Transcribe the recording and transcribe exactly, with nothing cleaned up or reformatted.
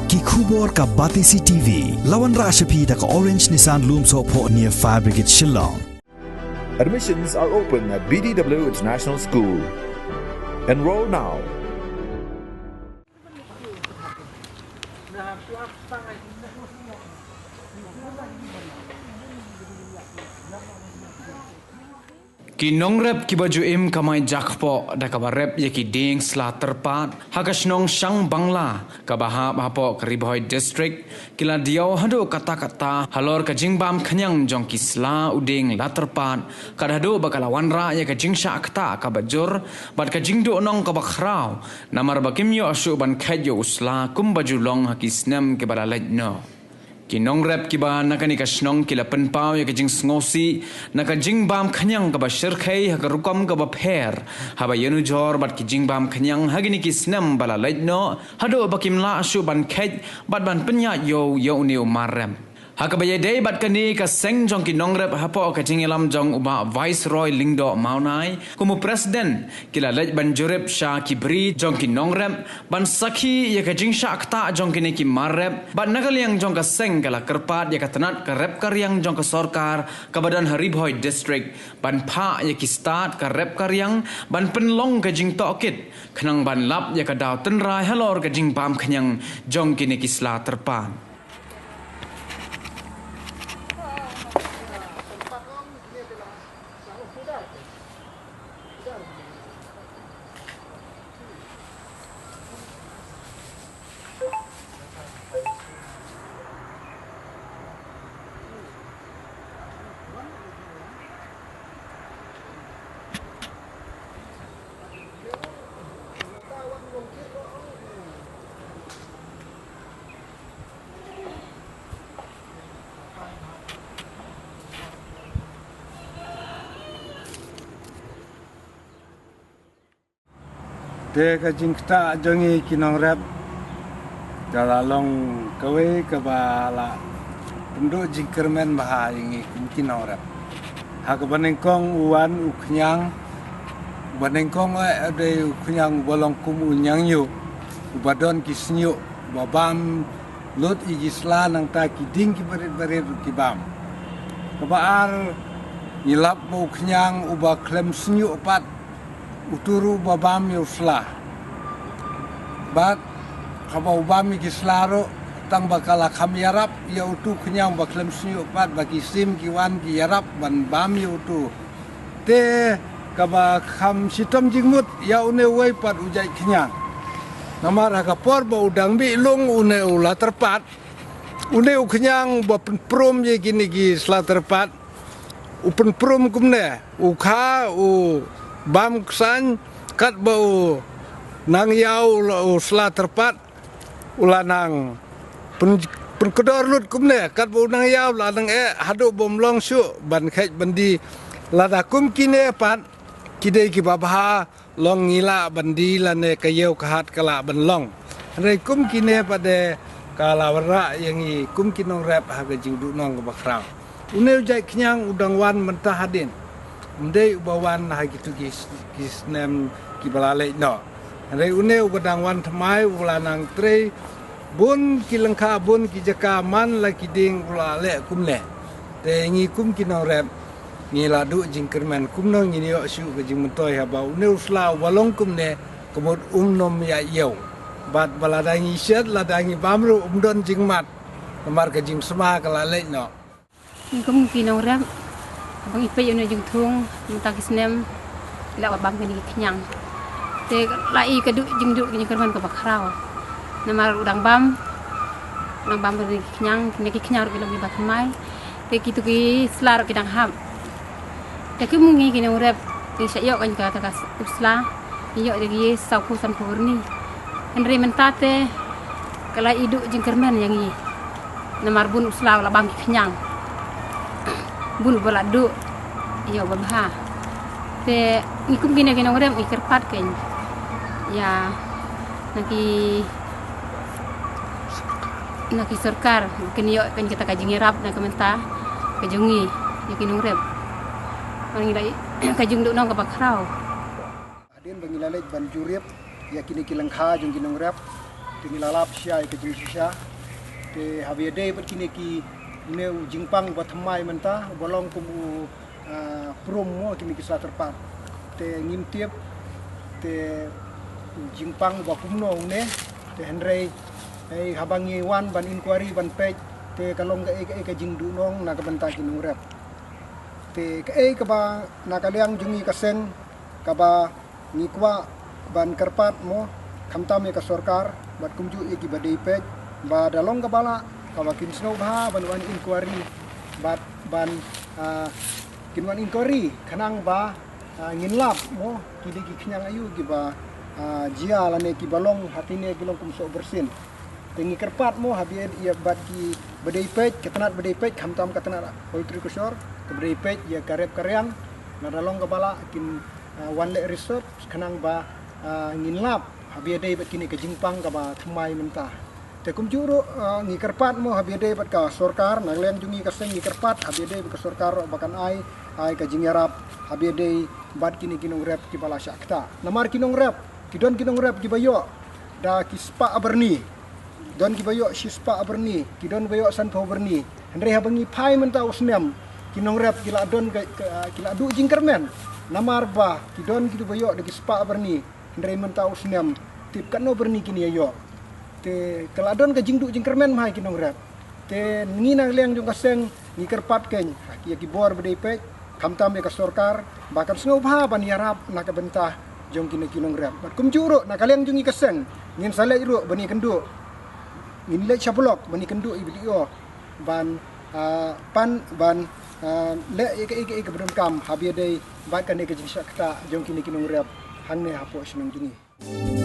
Ki khubor ka Batesi T V, la wanrah sha phi da ka Orange Nissan Lumsohphoh near Fire Brigade Shillong. Admissions are open at B D W International School. Enroll now. Ki nongrep kiba ju im kamai jakpoh da kaba rep ïa ki dieng sla tyrpad ha ka shnong Shangbangla kaba hap hapoh ka Ri Bhoi District ki la diaw haduh katta katta halor ka jingbam khñiang jong ki sla u dieng la tyrpad, kat haduh ba ka la wanrah ïa ka jingshah ktah kaba jur bad ka jingduhnong kaba khraw, namar ba kim ïoh shuh ban kheit ïa u sla kumba ju long ha ki snem kiba la leit noh. Ki nongrep kiba na kane ka shnong ki la pynpaw ïa ka jingsngewsih na ka jingbam khñiang kaba shyrkhei ha ka rukom kaba pher, haba ïanujor bad ki jingbam khñiang ha kine ki snem ba la leit noh, haduh ba kim lah shuh ban kheit bad ban pynïaid ïew ïa une u mar rep. Ha kaba ïadei bad kane ka seng jong ki nongrep, hapoh ka jingïalam jong u Bah Viceroy Lyngdoh Mawnai kum u President, ki la leit ban jurip sha ki bri jong ki nongrep ban sakhi ïa ka jingshah ktah jong kine ki mar rep, bad na ka liang jong ka seng ka la kyrpad ïa ka tnat ka rep ka riang jong ka sorkar kaba don ha Ri Bhoi District ban phah ïa ki stad ka rep ka riang ban pynlong ka jingtohkit khnang ban lap ïa ka daw tynrai halor ka jingbam khñiang jong kine ki sla tyrpad. Te ka jingktah jong ngi ki nongrep ka la long kawei kaba la pynduh jingkyrmen bha ïa ngi kum ki nongrep. Ha kaba nyngkong u wan u khñiang, uba nyngkong eh u dei u khñiang uba long kum u ñiangñiuh, uba don ki shñiuh, uba bam lut ïa ki sla, nangta ki dieng kiba rit ba rit ruh ki bam. Kaba ar, ngi lap ba u khñiang uba khlem shñiuh pat, utu ruh uba bam ïa u sla. Bad haba u bam ïa ki sla ruh, tang ba ka la kham ïarap ïa utu u khñiang uba khlem shñiuh pat, ba ki sim ki wan ki ïarap ban bam ïa utu. Te kaba kham shitom jingmut ïa une uwei pat u jait khñiang. Namar ha ka por ba u dang bih lung une u la tyrpad, une u khñiang uba pynprum ïa kine ki sla tyrpad, u pynprum kumne, u kha u bam ksaiñ, katba u nang ïaw u la, u sla tyrpad, u la nang pyn, pynkdor lut kumne, katba u nang ïaw u la nang eh, haduh bym long shuh ban kheit ban die. Lada kum kine pat ki dei kiba bha, long ngi lah ban die lane ka ïew ka hat ka lah ban long. Hynrei kum kine pat de ka la wanrah ïa ngi kum ki nongrep ha ka jingduhnong kaba khraw. Une u jait khñiang u dang wan mynta hadien. Um dei uba wan ha kitu ki, ki snem kiba la leit noh. Hynrei une uba dang wan thymmai u la nang trei bun ki lyngkha, bun ki jaka, man la ki dieng u la leh kumne. Te ngi kum ki nongrep ngi la duh jingkyrmen kumno ngin ïoh shuh ka jingmyntoi haba une u sla uba long kumne ka mut um nym ïa ïew. Bad ba lada ngi shet, lada ngi bam ruh um don jingmad. Namar ka jingsma ka la leit noh. Ngi kum ki nongrep, haba ngi peit ïa une u jingthung mynta ki snem, ngi lah ban bam kine ki khñiang. Te la i ka duh jingduh ki jingkyrmen kaba khraw. Namar u dang bam, u dang bam kine ki khñiang, kine ki khñiang ruh ki long kiba thymmai. Te kitu ki sla ruh ki dang hap. Te kum ngi ki nongrep, ngi shah ïoh kan kata ka s-, u sla, ngi ïoh da ki saw phew san phew hynrei. Hynrei mynta te ka la i duh jingkyrmen ïa ngi. Namar bun u sla u la bam ki khñiang. Bun uba la duh ïa uba bha. Te ngi kum kine ki nongrep ngi kyrpad kan ïa na ki, na ki sorkar kin ïoh kan kata ka jingïarap na ka bynta ka jong ngi ïa ki nongrep. Ngi la i ka jingduhnong kaba khraw. Hadien ba ngi la leit ban jurip ïa kine ki lyngkha jong ki nongrep, Te ngi la lap shai ka jingshisha. Te haba ïadei bad kine ki, une u jingpang ba thymmai mynta, uba long kum u, ah, prum mo, kine ki sla kyrpad. Te ngim tip te u jingpang ba kumno une. Te hynrei, eh, haba ngi wan ban inquiry ban peit, te ka long kaei kaei ka jingduhnong na ka bynta ki nongrep. Te kaei kaba na ka liang jong ngi ka seng kaba ngi kwah ban kyrpad mo, khamtam ïa ka sorkar bad kumjuh ïa kiba dei peit, ba da long kaba lah, kaba kin sngewbha ban wan inquiry, bad ban, ah, kin wan inquiry khnang ba, ah, ngin lap mo, ki dei ki khñiang aïu kiba, ah, jia lane kiba long ha kine ki long kum soh byrsin. Te ngi kyrpad mo haba ïadei bad kiba dei peit, ka tnat ba dei peit, khamtam ka tnat horticulture, kaba dei peit ïa ka rep ka riang, lada long kaba lah kin, ah, wan leh research khnang ba, ah, ngin lap haba ïadei bad kine ka jingpang kaba thymmai mynta. Te kumjuh ruh, ah, ngi kyrpad mo haba ïadei bad ka sorkar, na ka liang jong ngi ka seng ngi kyrpad haba ïadei bad ka sorkar ruh ba kan ai, ai ka jingïarap haba ïadei bad kine ki nongrep kiba la shah ktah. Namar ki nongrep, ki don ki nongrep kiba ïoh da ki spah byrni. Don kiba ïoh shispah byrni, ki don ba ïoh sanphew byrni. Hynrei haba ngi phai mynta u snem, ki nongrep ki la don ka, ka, ki la duh jingkyrmen. Namar ba ki don kiba ïoh da ki spah byrni, hynrei mynta u snem, tip katno byrni kin ïa ïoh. Te ka la don ka jingduh jingkyrmen bha ïa ki nongrep. Te ngi na ka liang jong ka seng ngi kyrpad kein ïa ki bor ba dei peit, khamtam ïa ka sorkar, ba kan sngewbha ban ïarap na ka bynta jong kine ki nongrep. Bad kumjuh ruh na ka liang jong ngi ka seng, ngin sa leit ruh ban ïakynduh, ngin leit sha block ban ïakynduh ïa i BDO ban, ah, pan ban, ah, leh ïa kaei kaei kaba donkam haba ïadei bad kane ka jingshah ktah jong kine ki nongrep hangne hapoh shnong jong ngi.